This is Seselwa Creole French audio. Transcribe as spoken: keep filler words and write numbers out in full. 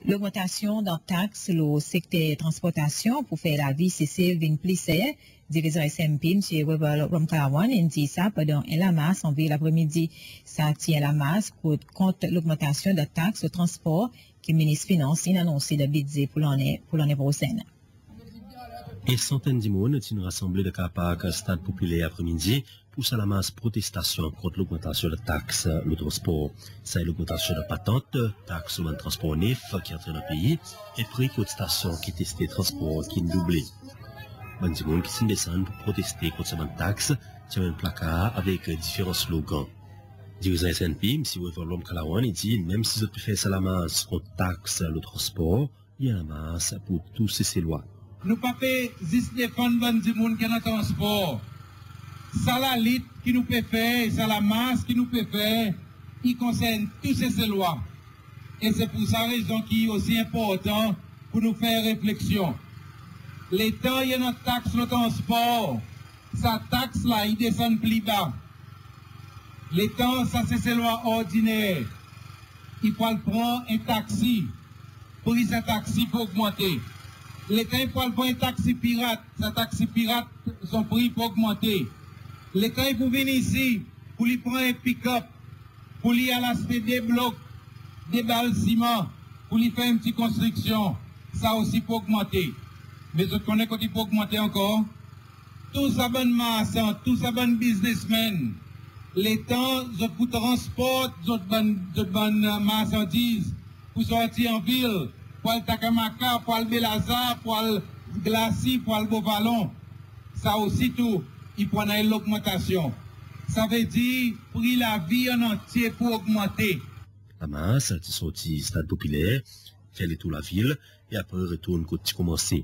Logmantasyon dan taks lo sekter transportasyon pou fer lavi Sesel vin pli ser. Dirizan S N P, Msye Wavel Ramkalawan, in dir sa pandan en lamars an vil apre midi. Sa ti en lamars kont logmantasyon dan taks lo transpor ki Minis Finans in anonse dan Bidze pou lannen pou lannen prosenn. En santenn dimoun ti'n rasanble dan Car Park Stad Popiler apre midi pou sa lamars protestasyon kont logmantasyon dan taks lo transpor. Sa i logmantasyon dan patant, taks lo bann transpor nef ki antre dan pei, e pri kot stasyon ki teste transpor ki'n double. Bann dimoun ki ti'n desann pou proteste kont sa bann taks ti anmenn plakar avek diferan slogan. Dirizan S N P, Msye Wavel Ramkalawan, i dir menm si zot pe fer sa lamars kont taks lo transpor, i en lamars pou tou Seselwa. Nou pa pe zis defann bann dimoun ki annan transpor. Sa lalit ki nou pe fer, sa lamars ki nou pe fer, i konsern tou Seselwa. E se pou sa rezon ki i osi enportan pou nou fer refleksyon. Letan i annan taks lo transpor, sa taks la i desann pli ba. Letan sa Seselwa ordiner i pou al pran en taksi, pri sa taksi pou ogmante. Letan i pou al pran en taksi pirat, sa taksi pirat son pri pou ogmante. Letan i pou vin isi pou li pran en pick-up, pou li al aste de blok, de bal siman, pou li fer en pti konstriksyon, sa osi pou ogmante. Me zot konnen kot i pou ogmante ankor? Tou sa bann marsan, tou sa bann biznesmenn, letan zot pou transport zot bann zot bann marsandiz pou sorti an vil, pou al Takamaka, pou al Belazar, pou al Glacis, pou al Beau Vallon, sa osi tou i pou annan en logmantasyon. Savedir pri lavi an antye pou ogmante. Lamars ti sorti Stad Popiler, fer letour lavil e apre retourn kot ti konmanse.